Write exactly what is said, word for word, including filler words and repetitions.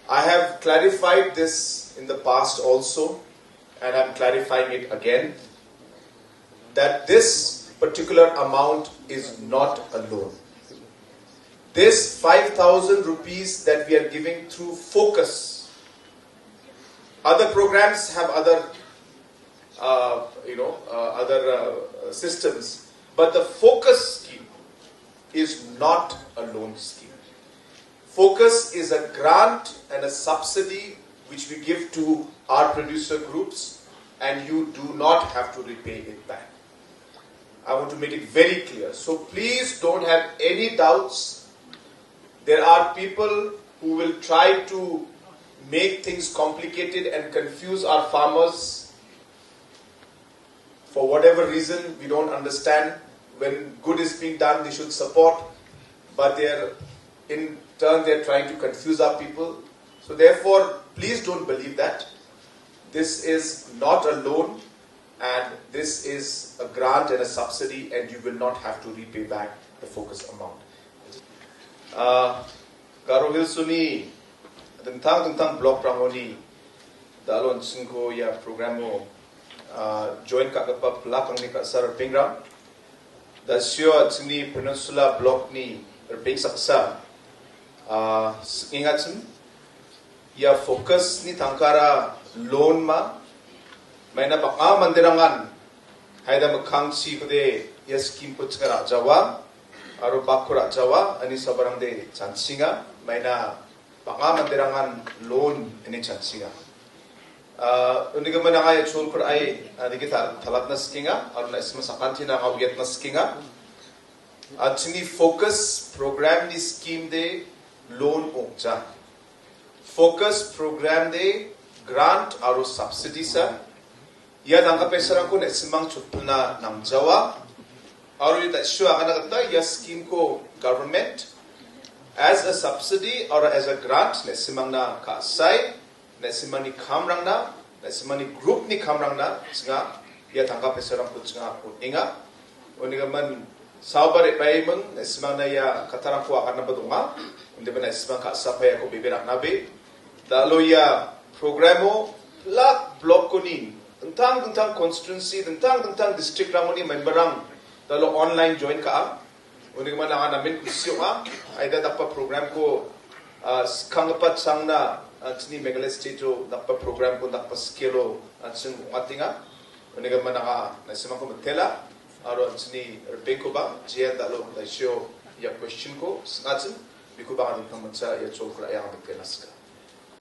I have clarified this in the past also, and I'm clarifying it again, that this particular amount is not a loan. This five thousand rupees that we are giving through Focus, other programs have other, uh, you know, uh, other uh, systems, but the Focus scheme is not a loan scheme. Focus is a grant and a subsidy which we give to our producer groups, and you do not have to repay it back. I want to make it very clear. So please don't have any doubts. There are people who will try to make things complicated and confuse our farmers. For whatever reason, we don't understand. When good is being done, they should support. But they are, in turn, they are trying to confuse our people. So therefore, please don't believe that. This is not a loan, and this is a grant and a subsidy, and you will not have to repay back the Focus amount. Ah, Garo Hills-oni dingtang-dingtang block-rangoni da·alo an·chingko ia programo, ah, join ka·gipa pilak angni ka·sa ripengrang. Da·sio an·chingni Peninsula block-ni ripeng saksa, ah, sikengachim. Ia Focus-ni tangkara loan ma, maina bang·a manderangan haida mikkangchi kode ia scheme-ko chinga ra·jawa, aro bakko ra·jawa, ani sabarangde chanchinga, maina bang·a manderangan loan ine chanchinga. Ah, unigimin anga ia cholko ra·e, ah, dike ta-, talatna sikenga, aro na·simang sakantina anga uiatna sikenga. An·chingni Focus program-ni scheme-de loan ong·ja. Focus program-de grant aro subsidy-sa. Ia tangka paisarangko na·simang chotpilna namjawa. Aro ia da·sio agana gita ia scheme-ko government as a subsidy or as a grant na·simangna ka·sae, na·simangni kamrangna, na·simangni group-ni kamrangna chinga, ia tangka paisarangko chinga on·enga. Unigimin saoba re·baiming, na·simangna ia kattarangko aganaba donga. Indiba na·simang ka·sapae iako bebe ra·nabe. Da·alo ia programo pilak block-oni, dingtang-dingtang constituency, dingtang-dingtang district-rangoni member-rang da·alo online join ka·a. Unigimin anga namen kusi ong·a. Aida dakgipa program-ko, ah, skanggipa changna, ah, an·chingni Meghalaya state-o dakgipa program-ko dakgipa scale-o, ah, an·ching ong·atenga. Unigimin anga na·simangko mitela, aro an·chingni ripengkoba, jean da·alo da·sio ia question-ko sing·achim, bikoba anga dingtangmancha ia cholko ra·e anga mitela sika.